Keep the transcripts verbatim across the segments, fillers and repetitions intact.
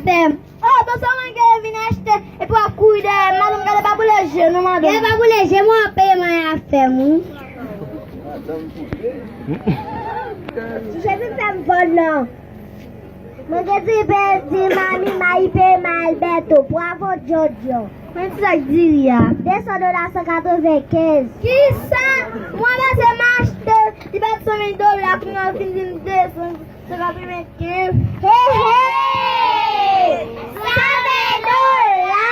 fè m. Oh, tonton mwen gen vin achte, epi w ap kouri dèyè m. Madanm, gade pa boule je nou, madanm. Gade pa boule je mwen, w ap peye manyen ap fè m, wi. Touche vin fè m vòl nan. Mwen gen di pe di mami mayi peye ma Alberto. Bravo, Jojo. Men ti sa k diri a. De san dola san katrevenkenz. Kisa? Mwen pase m achte, li bat san mil dola, kounye a fin vin de san, san katrevenkenz. He, he! Sa vle dola!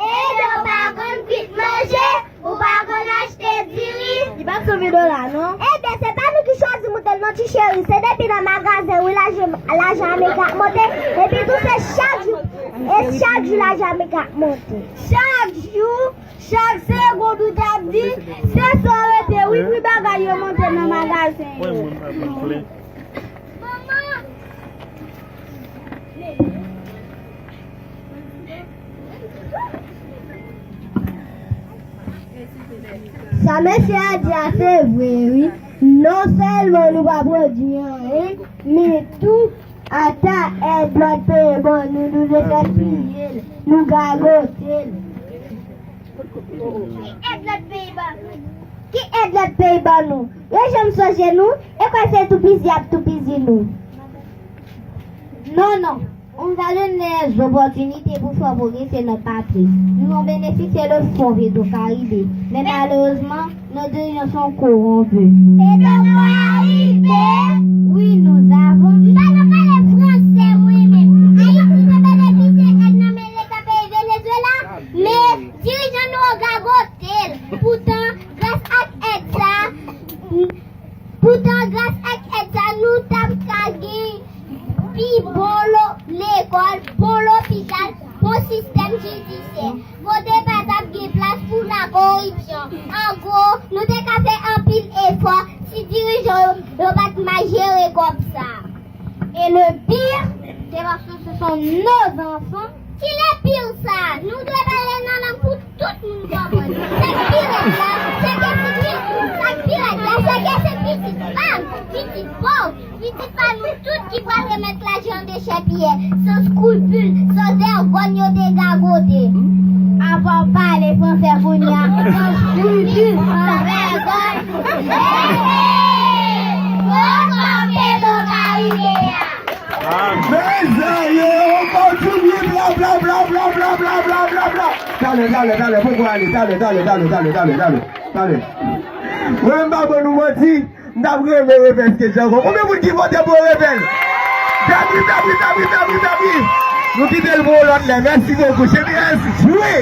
Edo pa konn kwit manje, ou pa konn achte diri. Li pa t san mil dola, non. Ebyen, se pa nou ki chwazi moute l, non, ti cheri. Se depi nan magazen, wi, lajan, lajan Amerik ap monte. Epi tou, se chak jou, e chak jou lajan Amerik ap monte. Chak jou, chak segond, ou t ap di, se sa w rete, wi, pri bagay yo monte nan magazen yo. Sa mesye a di a se vre, wi. Non sèlman nou pa pwodui anyen, men tou, ata èd lòt peyi ban nou, nou degaspiye l, nou gagote l. Ki èd lòt peyi ban nou? Ki èd lòt peyi ban nou? Yo janm sonje nou? E kwè se toupizi y ap toupizi nou? Non, non. On va donner les opportunités pour faire progresser notre patrie. Nous avons bénéficié de fonds Petro Caribe, mais malheureusement, nos dirigeants sont corrompus. Petro Caribe! Oui, nous avons. M pa nan pale fransè, mwen menm. Ayiti te benefisye èd nan men Leta peyi Venezuela, men dirijan nou yo gagote l. Poutan, gras ak èd sa, Poutan, gras ak èd sa, nou t ap ka gen pi bon lo-, lekòl, bon lopital, bon sistèm jidisyè. Kote pa t ap gen plas pou lakoripsyon. An gwo, nou te ka fè anpil efò si dirijan yo, yo pa t mal jere kòb sa. Et le pire, c'est parce que ce sont nos enfants. Ki le pire sa? Nou dwe pale nan lang pou tout moun konprann. Sa k pi rèd la, se ke se pi, sa k pi rèd la, se ke se pitit pa m, pitit pa w, pitit pa nou tout ki pral remèt lajan dechèpiyè, san skrupil, san vègòny yo te gagote. Apa w pale fransè kounye a, san skrupil, san vègòny. Hey, hey! Poko Petro Caribe a! Mezanmi, on kontinye bla, bla, bla. Talè, talè, talè, poko ale, talè, talè, talè, talè, talè, talè, talè. Mwen menm pa ban nou manti, m t ap renmen refè sketch ankò. Konbyen moun ki vote pou yo refè l? Tabli, tabli, tabli, tabli, tabli. Nou kite l pou yon lòt lè. Mèsi bokou. Chemiraz, jwe!